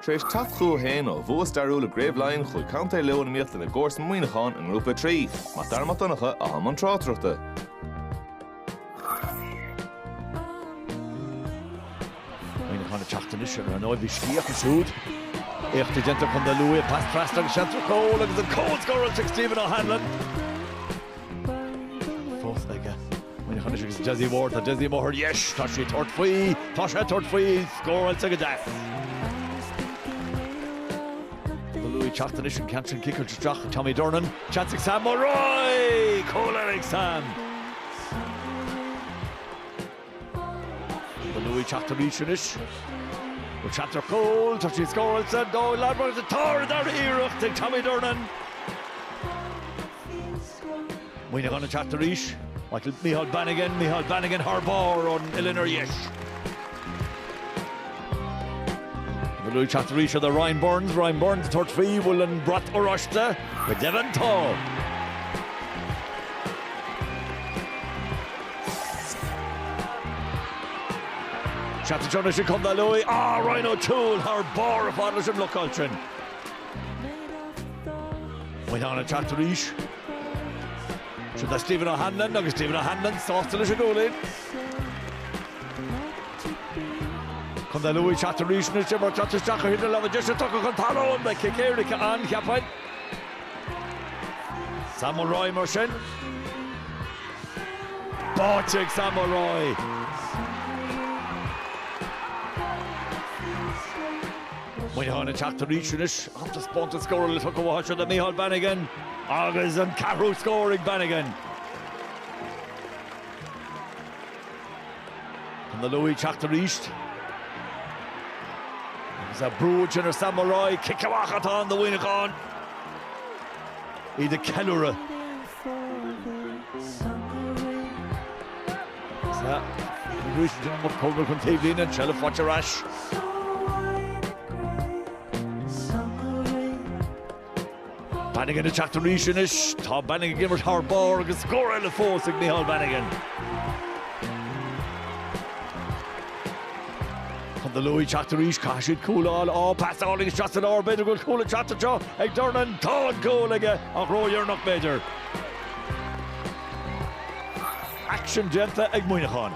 Tar éis teacht chucu féin ó bhua stairiúil i gCraobh Laighean chuaigh Contae Lú in iomaíocht lena gcomharsa Muineachán i nGrúpa 3. Mac Dara Mac Donncha atá i mbun tráchtaireachta. Muineachán ag teacht anois ar ndóigh bhí scíth acu siúd. Éachtaí déanta ag Contae Lú, pas trasna agus seans ar chúl agus an cúl scóráilte ag Stephen O'Hanlon. Fós aige. Muineachán anois agus Dessie Ward, tá Dessie amuigh ar dheis, tá sé ag tabhairt faoi, tá sé ag tabhairt faoi, scóráilte go deas. Contae Lú ag teacht anois an ceann sin ciceáilte isteach, Tommy Durnin, seans ag Sam Mulroy! Cúl eile ag Sam! Contae Lú ag teacht arís anois. Bhfuil seans ar chúl, tá sí scóráilte, dóigh leat, tá an dara iarracht ag Tommy Durnin! Muineachán ag teacht arís. Michael, Micheál Bannigan, Micheál Bannigan thar barr ón uillinn ar dheis. Contae Lú ag teacht arís do Ryan Burns, Ryan Burns ag tabhairt faoi, bhfuil an brat oráiste? Go deimhin tá! Seans anseo anois ag Contae Lú. Ah, Ryan O'Toole thar barr ar fad leis an mblocáil sin. Muineachán ag teacht arís. Seo do Stephen O'Hanlon agus Stephen O'Hanlon sásta leis an gcúilín. Contae Lú ag teacht arís anois imreoir ag teacht isteach ar thaobh na láimhe deise tugtha chun talún beidh cic éirice ann cheapfainn. Sam Mulroy mar sin. Báite ag Sam Mulroy. Muineachán ag teacht arís anois. An-taispeántas scórála tugtha uathu seo do Micheál Bannigan agus an ceathrú scór ag Bannigan. Contae Lú ag teacht arís. Agus an brú sin ar Sam Mulroy, cic amach atá ann do Mhuineachán. Iad ag ceiliúradh. Arís an cóngar chun taobhlíne, an tseilbh faighte ar ais. Bannigan ag teacht arís anois. Tá Bannigan ag imirt thar barr agus scór eile fós ag Micheál Bannigan. Contae Lú ag teacht arís, caithfidh siad cúl a fháil. Á, pas álainn isteach san lár, b'fhéidir go bhfuil cúl ag teacht anseo ag Durnin. Tá an cúl aige ach ródheireanach b'fhéidir. Aicsean déanta ag Muineachán.